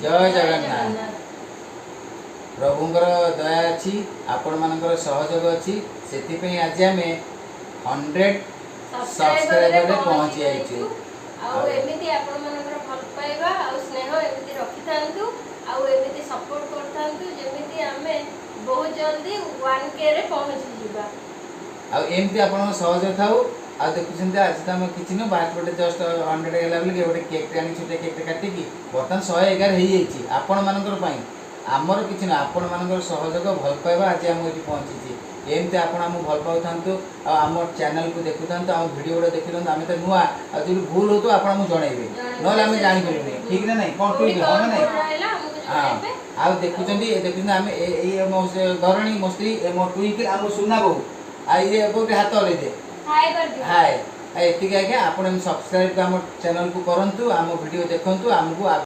ଜୟ ଜଗନ୍ନାଥ। ପ୍ରଭୁଙ୍କର ଦୟା ଅଛି, ଆପଣମାନଙ୍କର ସହଯୋଗ ଅଛି, ସେଥିପାଇଁ ଆଜି ଆମେ 100 ସବସ୍କ୍ରାଇବରରେ ପହଞ୍ଚି ଯାଇଛୁ। ଆଉ ଏମିତି ଆପଣମାନଙ୍କର ଭଲ ପାଇବା ଆଉ ସ୍ନେହ ଏମିତି ରଖିଥାନ୍ତୁ ଆଉ ଏମିତି ସପୋର୍ଟ କରିଥାନ୍ତୁ, ଯେମିତି ଆମେ ବହୁତ ଜଲ୍ଦି 1K ରେ ପହଞ୍ଚିଯିବା। ଆଉ ଏମିତି ଆପଣଙ୍କ ସହଯୋଗ ଥାଉ। ଆଉ ଦେଖୁଛନ୍ତି, ଆଜି ତ ଆମେ କିଛି ନୁହଁ, ବାସ୍ ଗୋଟେ ଜଷ୍ଟ 100 ହେଲା ବୋଲି ଗୋଟେ କେକ୍ଟେ ଆଣି ଛୋଟିଆ କେକ୍ଟେ କାଟିକି ବର୍ତ୍ତମାନ 111 ହେଇଯାଇଛି। ଆପଣମାନଙ୍କର ପାଇଁ, ଆମର କିଛି ନୁହଁ, ଆପଣମାନଙ୍କର ସହଯୋଗ, ଭଲ ପାଇବା ଆଜି ଆମ ଏଠି ପହଞ୍ଚିଛି। ଏମିତି ଆପଣ ଆମକୁ ଭଲ ପାଉଥାନ୍ତୁ ଆଉ ଆମ ଚ୍ୟାନେଲକୁ ଦେଖୁଥାନ୍ତୁ, ଆମ ଭିଡ଼ିଓ ଗୁଡ଼ା ଦେଖୁଥାନ୍ତୁ। ଆମେ ତ ନୂଆ, ଆଉ ଯେଉଁଠି ଭୁଲ ହେଉଥିବ ଆପଣ ଆମକୁ ଜଣେଇବେ, ନହେଲେ ଆମେ ଜାଣିପାରିବୁନି। ଠିକ୍ ନା ନାହିଁ? କ'ଣ କୋଉଠି ଠିକ୍ ହଁ ନା କଣ ନାହିଁ? ଭୁଲ ରହିଲା ଆମକୁ ହଁ। ଜଣେଇବେ। ଆଉ ଦେଖୁଛନ୍ତି, ଏ ଦେଖୁଛନ୍ତି, ଆମେ ଏଇ ମୋ ସେ ଧରଣୀ, ମୋ ସ୍ତ୍ରୀ, ଏ ମୋ ଟୁଇଙ୍କିଲ, ଆମ ସୁନା ବୋହୂ। ଆଉ ଇଏ ଗୋଟେ ହାତ ହଲେଇ ଦେ। ହାଏ କରିଦିଅ। ହାଏ। ଆଉ ଏତିକି ଆଜ୍ଞା, ଆପଣ ସବସ୍କ୍ରାଇବ୍ ଆମ ଚ୍ୟାନେଲକୁ କରନ୍ତୁ, ଆମ ଭିଡ଼ିଓ ଦେଖନ୍ତୁ, ଆମକୁ